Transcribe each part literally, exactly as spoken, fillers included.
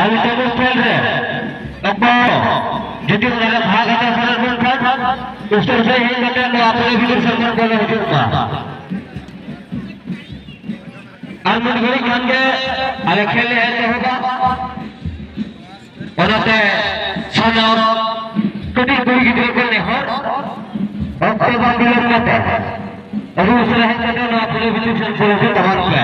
ᱟᱞᱮ ᱴᱮᱵᱤᱞ ᱠᱷᱮᱞ ᱨᱮ ᱚᱠᱚᱭ ᱡᱩᱫᱤ ᱚᱱᱟ ᱨᱮ ᱵᱷᱟᱜᱽ ᱦᱟᱛᱟᱣ ᱥᱟᱱᱟᱭᱮᱫ ᱵᱚᱱ ᱠᱷᱟᱱ, ᱩᱥᱟᱹᱨᱟ ᱥᱟᱺᱦᱤᱡ ᱦᱮᱡ ᱠᱟᱛᱮ ᱱᱚᱣᱟ ᱯᱞᱮ ᱵᱷᱤᱛᱤᱨ ᱥᱮᱫ ᱵᱚᱱ ᱵᱚᱞᱚ ᱦᱤᱡᱩᱜ ᱢᱟ᱾ ᱟᱨ ᱢᱤᱫ ᱜᱷᱟᱹᱲᱤᱡ ᱠᱷᱟᱱ ᱜᱮ ᱟᱞᱮ ᱠᱷᱮᱞ ᱞᱮ ᱮᱛᱚᱦᱚᱵᱟ᱾ ᱚᱱᱟᱛᱮ ᱥᱟᱱᱟᱢ ᱠᱟᱹᱴᱤᱡ ᱠᱩᱲᱤ ᱜᱤᱫᱽᱨᱟᱹ ᱠᱚ ᱱᱮᱦᱚᱨ, ᱚᱠᱛᱚ ᱵᱟᱝ ᱵᱤᱞᱚᱢ ᱠᱟᱛᱮ ᱟᱹᱰᱤ ᱩᱥᱟᱹᱨᱟ ᱦᱮᱡ ᱠᱟᱛᱮ ᱱᱚᱣᱟ ᱯᱞᱮ ᱵᱷᱤᱛᱤᱨ ᱥᱮᱫ ᱵᱚᱞᱚ ᱦᱚᱪᱚ ᱛᱟᱵᱚᱱ ᱯᱮ᱾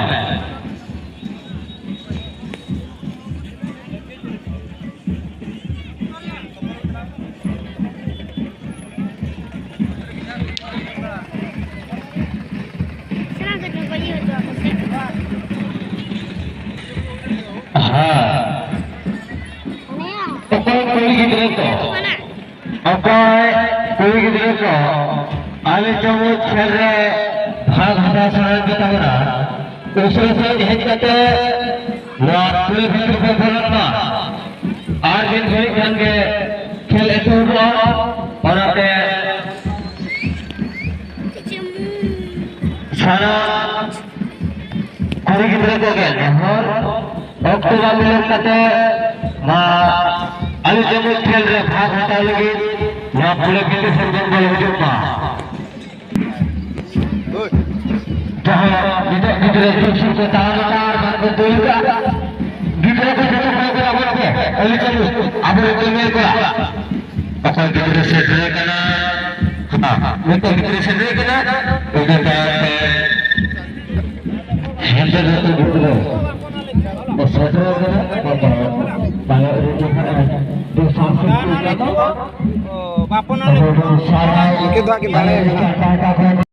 ᱦᱮᱸ᱾ ᱚᱠᱚᱭ ᱠᱩᱲᱤ ᱜᱤᱫᱽᱨᱟᱹ ᱠᱚ? ᱚᱠᱚᱭ ᱠᱩᱲᱤ ᱜᱤᱫᱽᱨᱟᱹ ᱠᱚ ᱟᱞᱮ ᱪᱟᱢᱚᱪ ᱠᱷᱮᱞ ᱨᱮ ᱵᱷᱟᱜᱽ ᱦᱟᱛᱟᱣ ᱥᱟᱱᱟᱭᱮᱫ ᱯᱮ ᱛᱟᱵᱚᱱᱟ, ᱩᱥᱟᱹᱨᱟ ᱥᱟᱺᱦᱤᱡ ᱦᱮᱡ ᱠᱟᱛᱮ ᱱᱚᱣᱟ ᱠᱩᱲᱤ ᱵᱷᱤᱛᱨᱤ ᱠᱚ ᱵᱚᱞᱚᱱ ᱢᱟ᱾ ᱟᱨ ᱢᱤᱫ ᱜᱷᱟᱹᱲᱤᱡ ᱠᱷᱟᱱ ᱜᱮ ᱠᱷᱮᱞ ᱮᱛᱚᱦᱚᱵᱚᱜᱼᱟ᱾ ᱚᱱᱟᱛᱮ ᱥᱟᱱᱟᱢ ᱠᱩᱲᱤ ᱜᱤᱫᱽᱨᱟᱹ ᱠᱚᱜᱮ ᱱᱮᱦᱚᱨ, ᱚᱠᱛᱚ ᱵᱟᱝ ᱵᱤᱞᱚᱢ ᱠᱟᱛᱮ ᱢᱟ ᱟᱞᱮ ᱡᱮᱢᱚᱱ ᱠᱷᱮᱞ ᱨᱮ ᱵᱷᱟᱜᱽ ᱦᱟᱛᱟᱣ ᱞᱟᱹᱜᱤᱫ ᱱᱚᱣᱟ ᱯᱩᱨᱟᱹ ᱵᱤᱴᱤ ᱥᱮᱱ ᱵᱚᱱ ᱵᱚᱞᱚ ᱦᱤᱡᱩᱜ ᱢᱟ᱾ ᱡᱟᱦᱟᱸ ᱱᱤᱛᱚᱜ ᱜᱤᱫᱽᱨᱟᱹ ᱥᱩᱨ ᱥᱩᱨ ᱠᱚ ᱛᱟᱲᱟᱢ ᱮᱫᱟ ᱟᱨ ᱵᱟᱝ ᱠᱚ ᱫᱟᱹᱲ ᱮᱫᱟ, ᱜᱤᱫᱽᱨᱟᱹ ᱠᱚ ᱡᱚᱛᱚ ᱠᱚ ᱠᱚ ᱟᱵᱚ ᱠᱚ ᱟᱹᱞᱤ ᱪᱟᱹᱞᱩ ᱟᱵᱚ ᱨᱮᱱ ᱠᱚ ᱧᱮᱞ ᱠᱚᱣᱟ᱾ ᱚᱠᱚᱭ ᱜᱤᱫᱽᱨᱟᱹ ᱥᱮᱴᱮᱨ ᱠᱟᱱᱟ, ᱦᱮᱸ, ᱢᱤᱫᱴᱮᱱ ᱜᱤᱫᱽᱨᱟᱹ ᱥᱮᱴᱮᱨ ᱠᱟᱱᱟ, ᱩᱱᱤ ᱛᱟᱭᱚᱢ ᱛᱮ ᱦᱮᱸᱫᱮ ᱫᱷᱩᱛᱤ ᱜᱤᱫᱽᱨᱟᱹ ᱠᱚ ᱥᱮᱴᱮᱨ ᱠᱟᱱᱟ, ᱵᱟᱝ ᱵᱟᱝ ᱵᱟᱝ ᱨᱮᱰᱤ ᱠᱟᱱᱟ, ᱫᱩ ᱥᱟᱶ ᱥᱮ ᱠᱩᱲᱤ ᱠᱟᱱᱟ᱾ ᱚ, ᱵᱟᱯᱚᱱ ᱟᱫᱚ ᱫᱚ ᱥᱟᱨᱦᱟᱣ ᱤᱱᱠᱟᱹ ᱫᱚ ᱦᱟᱸᱜ ᱠᱤᱱ ᱫᱟᱲᱮᱭᱟᱜ ᱠᱟᱱᱟ᱾ ᱯᱟᱦᱴᱟ ᱠᱷᱚᱱ